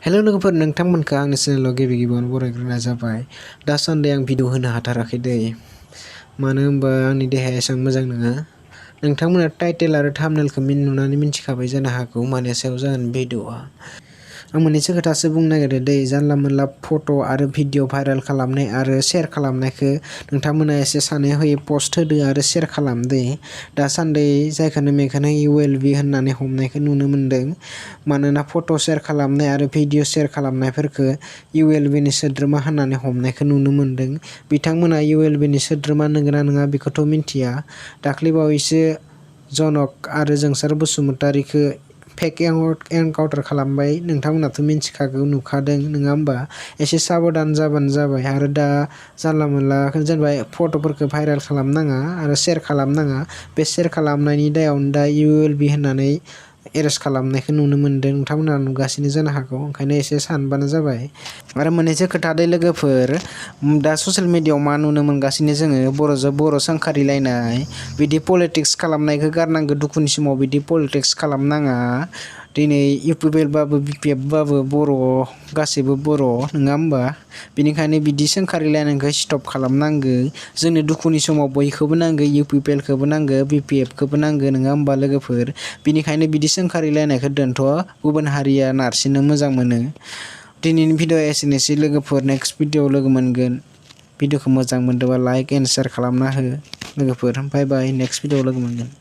Hello लोगोफोर, नोंथांमोनखौ आंनि चेनेलाव गिबियावनो बरायग्रोनाय जाबाय। दासान्दि आं भिडिअ होनो हाथाराखै दै, मानो होनबा आंनि देहाया एसेबां मोजां नङा। नोंथांमोना टाइटेल आरो थाम्बनेलखौ नुनानै मिन्थिखाबाय जानो हागौ मानि सायाव जागोन भिडिअआ। आं मोननैसो खोथासो बुंनो नागिरो दै, जानला मोनला फट' आरो भिडिअ भाइरेल खालामनाय आरो शेयार खालामनायखौ नोंथांमोना एसे सानै हयै पस्ट होदो आरो शेयार खालाम दै। दासान्दि जायखौनो मेखौनो ULB होननानै हमनायखौ नुनो मोन्दों। मानोना फट' शेयार खालामनाय आरो भिडिअ शेयार खालामनायफोरखौ ULB नि सोद्रोमा होननानै हमनायखौ नुनो मोन्दों। बिथांमोना ULB नि सोद्रोमा नंगौना नङा बेखौथ' मिन्थिया। दाख्लैबावैसो जनक आरो जोंसार बसुमतारीखौ फेक एनकाउन्टार खालामबाय, नोंथांमोनाथ' मिन्थिखागौ, नुखादों नङा होमबा? एसे साबधान जाबानो जाबाय। आरो दा जानला मोनला जेनेबा फट'फोरखौ भाइरेल खालामनाङा आरो शेयार खालामनाङा। बे शेयार खालामनायनि दायावनो दा ULB होननानै एरेस्ट खालामनायखौ नुनो मोन्दों। नोंथांमोना नुगासिनो जानो हागौ, ओंखायनो एसे सानबानो जाबाय। आरो मोननैसो खोथा दै लोगोफोर, दा ससियेल मिडियायाव मा नुनो मोनगासिनो जोङो, बर'जों बर' सोंखारिलायनाय, बिदि पलिटिक्स खालामनायखौ गारनांगौ। दुखुनि समाव बिदि पलिटिक्स खालामनाङा। दिनै UPPL बाबो BPF बाबो बर', गासैबो बर', नङा होमबा? बेनिखायनो बिदि सोंखारिलायनायखौ स्टप खालामनांगौ। जोंनो दुखुनि समाव बयखौबो नांगौ, UPPL खौबो नांगौ, BPF खौबो नांगौ, नङा होमबा लोगोफोर? बिनिखायनो बिदि सोंखारिलायनायखौ दोनथ', गुबुन हारिया नारसिननो मोजां मोनो। दिनैनि भिडिअआ एसेनोसै लोगोफोर, नेक्स्ट भिडिअआव लोगो मोनगोन। भिडिअखौ मोजां मोनदोंबा लाइक एन्ड शेयार खालामना हो लोगोफोर। बाय बाय, नेक्स्ट भिडिअआव लोगो मोनगोन।